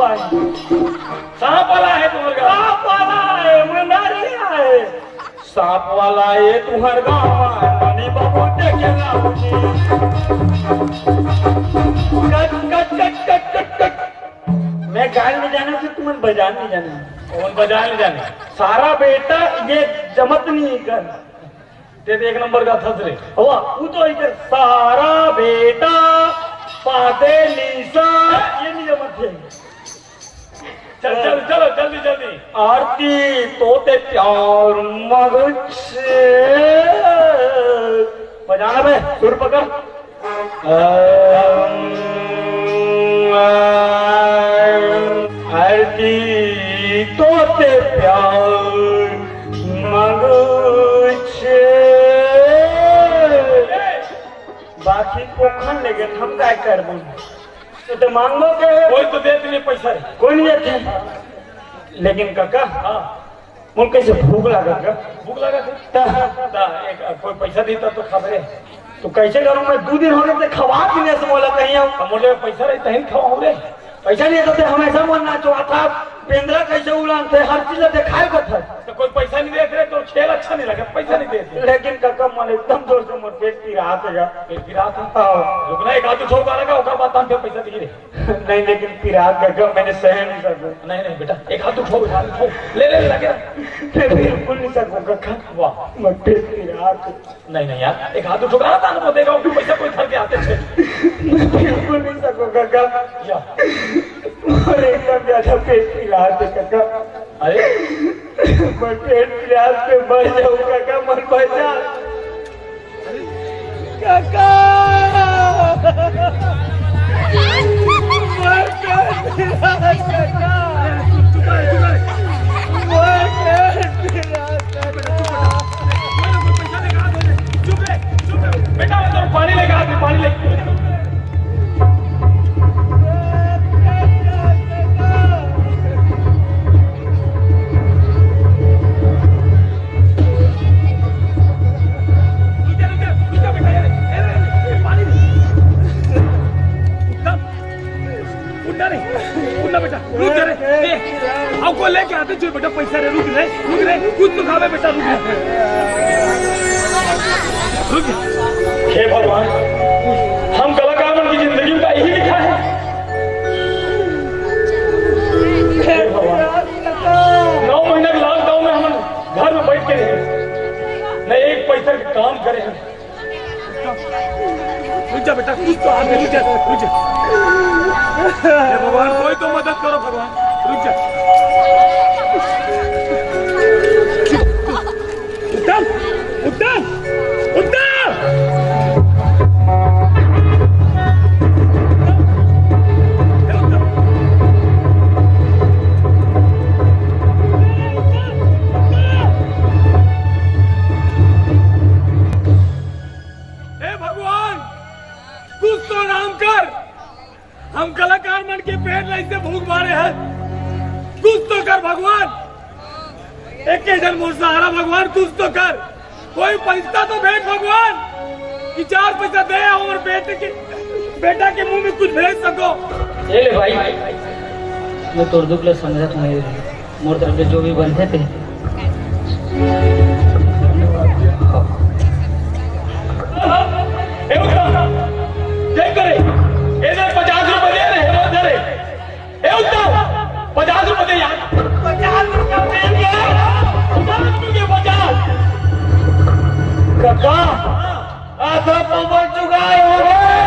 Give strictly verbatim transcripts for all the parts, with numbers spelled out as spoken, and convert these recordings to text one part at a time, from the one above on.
सांप वाला हे तुम्हर गांव। सांप वाला हे, मंदारिया हे। सांप वाला हे तुम्हर गांव, मनी बाबू देखे ला मुझे। कट, कट, कट, कट, कट, कट। मैं गान नहीं जाना, तो तुमन बजान नहीं जाना। कौन बजान नहीं जाने? सारा बेटा ये जमत नहीं कर। ते तो एक नंबर का थस रे। वाह, वो तो इधर सारा बेटा पाते लीसा, ये नहीं जमत है। चल, चल, चलो, जल्दी, जल्दी। आरती तोते प्यार मगच। बजाना बे, सुर पकड़। आरती तोते प्यार मगच। बाकी कोखन लेके हम काय करबो? तो, तो मांगो के कोई तो देत नहीं पैसा रे। कोई नहीं देते। लेकिन काका, हाँ। मोर कैसे भूख लागत का? भूख लागत हे? ता, ता, एक, कोई पैसा देता तो खाबे रे। तो कैसे करूं मैं? दू दिन हो गए ते खवा पीने से मोला कहीं हम। तो मोले पैसा रही तहीं खवाऊं रे। पैसा नहीं देते, हमेशा मन ना चुआ था। पेंदरा कैसे उड़ान थे, हर चीज दिखाए को था। तो कोई पैसा नहीं देते रे, तो खेल अच्छा नहीं लगे, पैसा नहीं देते। लेकिन काका, मन एकदम जोर से मोर पेट पिरात है। पेट पिरात है? हाँ। रुकना, एक आध ठोक आ लगा, ओकर बाद तान पे पैसा दिए रे। नहीं, लेकिन पिरात काका, मैंने सह नहीं सकूं। नहीं, नहीं बेटा, एक आध ठोक, एक आध ठोक। ले, ले, लगे। मैं बिल्कुल नहीं सकूं काका। वाह। मैं पेट पिरात। नहीं, नहीं यार, एक आध ठोक। हाँ, तान को देगा, वो पैसा कोई घर के आते थे। मैं बिल्कुल नहीं सकूं काका। या। और एकदम ज्यादा पेट पिरात है काका। अरे। मैं पेट पिरात पे मर जाऊं काका, मर, मर जा। काका! मर काका! मर काका! चुप रहे, चुप रहे। बेटा, वो तो पानी लेके आ, पानी लेके। रुक जा, रुक जा, रुक जा बेटा, ये ले, ये ले, ये ले, पानी दे। उठना, उठना नहीं, उठना बेटा, रुक जा रे, ए, अब को लेके आते जो बेटा पैसा रे, रुक रे, रुक रे, कुछ तो खावे बेटा, रुक रे। रुक जा। हे भगवान, हम कलाकार मन की जिंदगी में यही लिखा है। हे भगवान, नौ महीना के लॉकडाउन में हम घर में बैठ के रहे, न एक पैसा के काम करे हैं। रुक जा बेटा, कुछ तो हाथ में, रुक जा, रुक जा। हे भगवान, कोई तो मदद करो भगवान, रुक जा। उत्तम, उत्तम, उत्तम। हे भगवान, कुछ तो नाम कर। हम कलाकार मन के पेट ला ऐसे भूख मारे हन, कुछ तो कर भगवान। एक के जन मोर सहारा भगवान, कुछ तो कर। कोई पैसा तो भेज भगवान, कि चार पैसा दे और बेटे के, बेटा के मुंह में कुछ भेज सको। ए ले भाई, मैं तोर दुख ला समझत हूँ। मोर तरफ ले जो भी बनथे ते। ए उत्तम, देख करे, ए दे पचास रुपए दे रे, हे वो दे रे। ए उत्तम, पचास रुपए दे यार। पचास रुपए दे यार। पचास रुपए, पचास। काका, ऐसा तो बन चुका है, हो गए।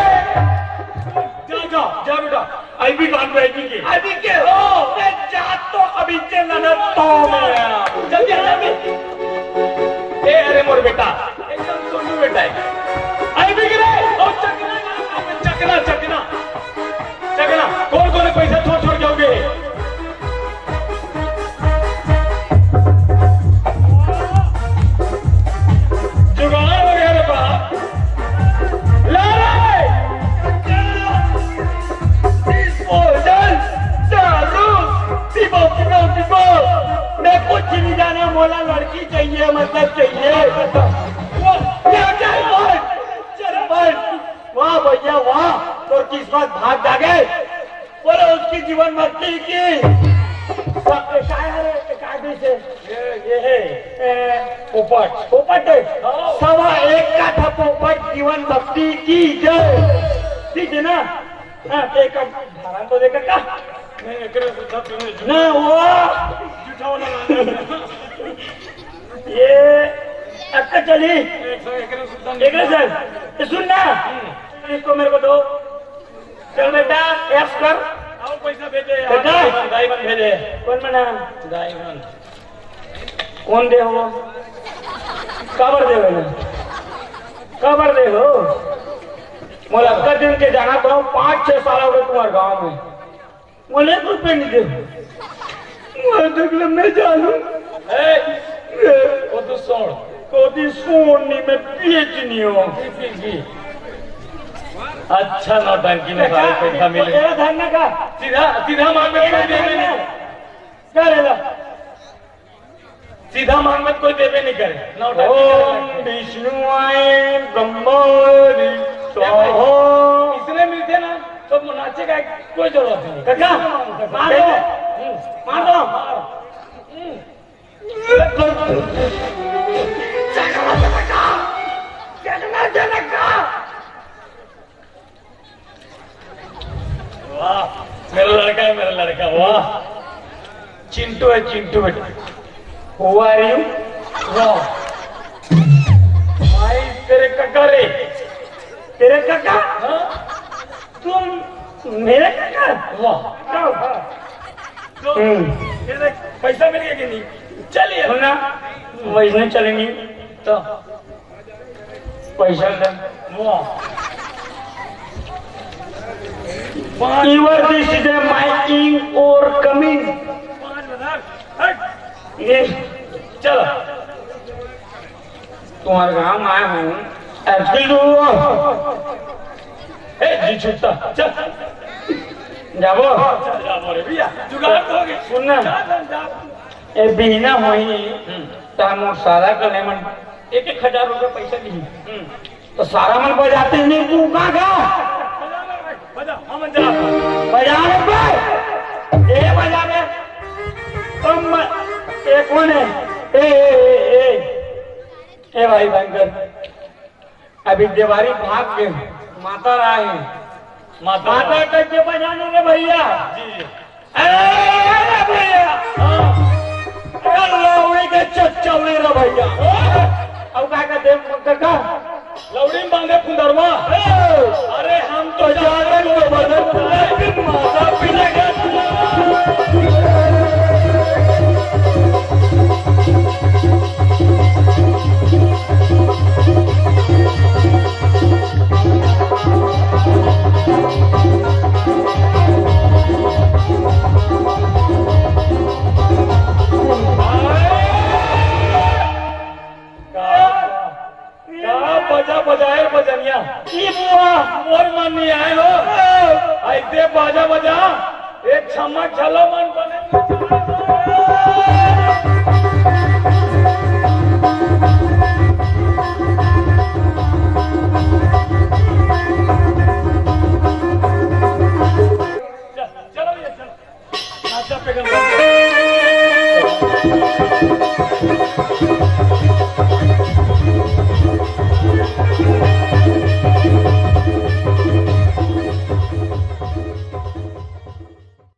जा, जा, जा बेटा। अभी कौन पे, अभी के? अभी के? ओ! मैं जा तो अभी के ननद तो मैं। जल्दी आ, जल्दी। ए, अरे मोर बेटा, एकदम सोनू बेटा है। अभी के रे, ओ चकना, चकना, चकना, चकना। कौन कौन पैसा छोड़ छोड़ जाओगे? जुगाड़ हो गया रे बाप। ला रे! Disposal, दारू, पीबो, पीबो, पीबो। मैं कुछ नहीं जाना, मोला लड़की चाहिए, मतलब चाहिए। वाह, क्या, क्या बात? चल, बस। वाह भैया, वाह, तोर किस्मत भाग जागे। बोलो उसकी जीवन भक्ति की। सब ये काय हरे, ये काय दिस हे? ये, ये हे। ए, पोपट। पोपट हे? हाँ। सवा एक काठा पोपट जीवन भक्ति की जय। ठीक है ना? हाँ, तो एक अब धारा तो देखा का? नहीं, एकरे से सब तुम्हें ना, वो। जूठा वाला गाना। ये अक्का चली। एक सौ, एकरे से सब एकरे से। ये सुन ना। हम्म। इसको मेरे को दो। चल बेटा, ऐश कर। आओ, पैसा भेजे यार। बेटा। दाई मन, दाई मन भेजे। कौन बना? दाई मन। कौन दे हो? काबर दे हो ना? काबर दे हो? मोला अतका दिन के जानत हँव, पाँच छह साल हो गए तुम्हारे गांव में। मोला एक रुपया नहीं दे हो। मैं देख ले, मैं जानू। ए, ए। वो तो सुन। कोदी सोनी में पीएच नहीं हो। जी, जी, जी। अच्छा नौटंकी में सारे पैसा मिले। तेरा धरना का? सीधा, सीधा मांग में कोई देवे नहीं। क्या रहेगा? सीधा मांग में कोई देवे नहीं करे। नौटंकी ओम करे। विष्णु आय ब्रह्मा ए भाई, स्वाहा। इसने मिलते ना तो नाचे का कोई जरूरत नहीं। काका, मार दो। हम्म। मार दो। हम्म। वाह, मेरा लड़का है, मेरा लड़का, वाह। चिंटू है, चिंटू बेटा। Who are you? वाह। भाई, तेरे काका रे। तेरे काका? हाँ? तुम मेरे काका? वाह। क्या हुआ? तो हम्म। ये देख, पैसा मिल गया कि नहीं? चलिए। सुन ना, वैसे चलेंगे। तो पैसा दे। वाह। Either this is a my in or coming। पाँच हजार, हट। ये चलो। तुम्हारे गांव में आया हूँ, excuse you। ए, जी छुट्टा, चल। जाबो। चल, जाबो रे भैया, जुगाड़ तो हो गई। सुन ना। जा, जा, जा। ए, बिहना होही, हम्म। त मोर सारा कले मन एक एक हजार रुपया पैसा दिही। हम्म। तो सारा मन बजाते नहीं, तू का गा? बजा, बजा, हम बजा। बजा रे बे। ए, बजा बे। तुम म-, ए, कौन है? ए, ए, ए, ए। ए भाई भयंकर, अभी देवारी भाग के माता राय है। माता माता राय। कइसे बजानी रे भैया? जी, जी। अरे, अरे भैया। हाँ। अरे लौड़ी के चच्चौड़ी रे भैया। हाँ। अब का कहते हैं, काका? लौड़ी में बांधे फुंदरवा। ए! अरे हम तो तो जागन को बदल माता पिता का का, का बजा बजाए बजनिया? ई बुआ। मोर मन नहीं आए हो। ऐसे बाजा बजा, एक छम्मा छल्लो मन बने। चल, चलो ये चलो। नाचा पे गंगा।